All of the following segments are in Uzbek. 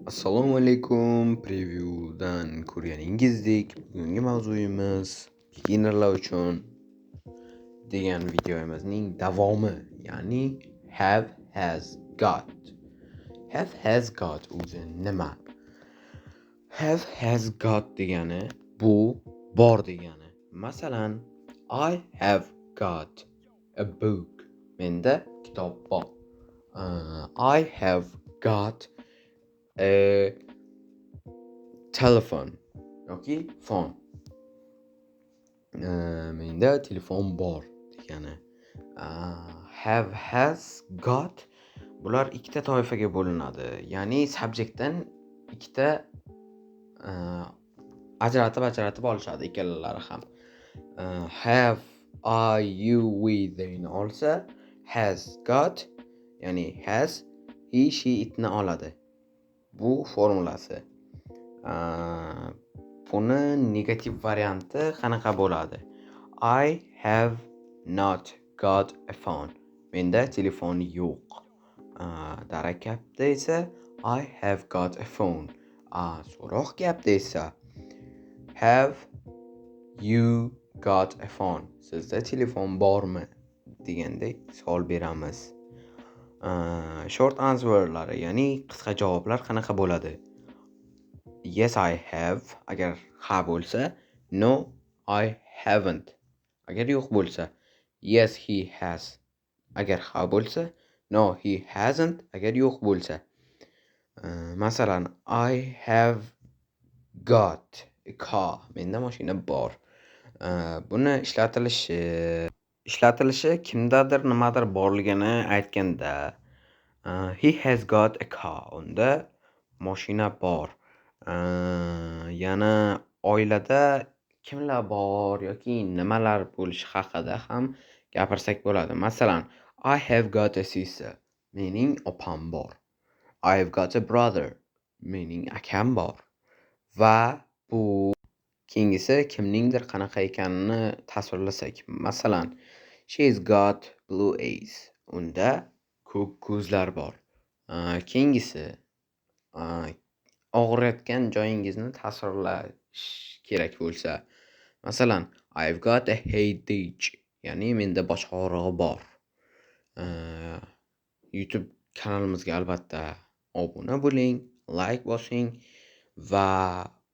Assalomu alaykum. Previewdan ko'rganingizdek, bugungi mavzuyimiz beginnerlar uchun degan videomizning davomi, ya'ni have, has, got. Have, has, got o'zi nima? Have, has, got degani bu bor degani. Masalan, I have got a book. Menda kitob bor. I have got a telephone yoki phone. Menda telefon bor degani. Have, has, got bular ikkita toifaga bo'linadi. Ya'ni subjektdan ikkita ajratib-ajratib olishadi ikkalalari ham. Have, I, you, we, theyni olsa, has got, ya'ni has, he, she, itni oladi. Bu formulasi. Buni negativ varianti qanaqa bo'ladi? I have not got a phone. Menda telefon yo'q. Darak gapda esa I have got a phone. So'roq gapda esa have you got a phone? Sizda telefon bormi? Degandek savol beramiz. Short answerlari, ya'ni qisqa javoblar qanaqa bo'ladi? Yes, I have agar ha bo'lsa, no, I haven't agar yo'q bo'lsa, yes, he has agar ha bo'lsa, no, he hasn't agar yo'q bo'lsa. Masalan, I have got a car. Menda mashina bor. Buni ishlatilishi kimdadir nimadir borligini aytganda, he has got a car. Unda moshina bor. Yana oilada kimlar bor yoki nimalar bo'lishi haqida ham gapirsak bo'ladi. Masalan, I have got a sister. Mening opam bor. I have got a brother. Mening akam bor. Va bu keyingisi kimningdir qanaqa ekanini tasvirlasak. Masalan, she's got blue eyes. Unda ko'k ko'zlar bor. Keyingisi og'riyotgan joyingizni tasvirlash kerak bo'lsa, masalan, I've got a headache. Ya'ni menda bosh og'rig'i bor. YouTube kanalimizga albatta obuna bo'ling, layk bosing va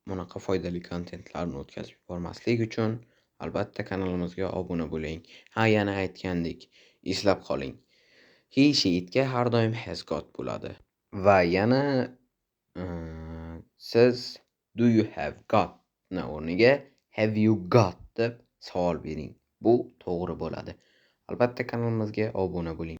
bunaqa foydali kontentlarni o'tkazib yubormaslik uchun albatta kanalimizga obuna bo'ling. Ha, yana aytgandek, eslab qoling. He, she, itga har doim has got bo'ladi. Va yana siz do you have got ni o'rniga have you got deb savol bering. Bu to'g'ri bo'ladi. Albatta kanalimizga obuna bo'ling.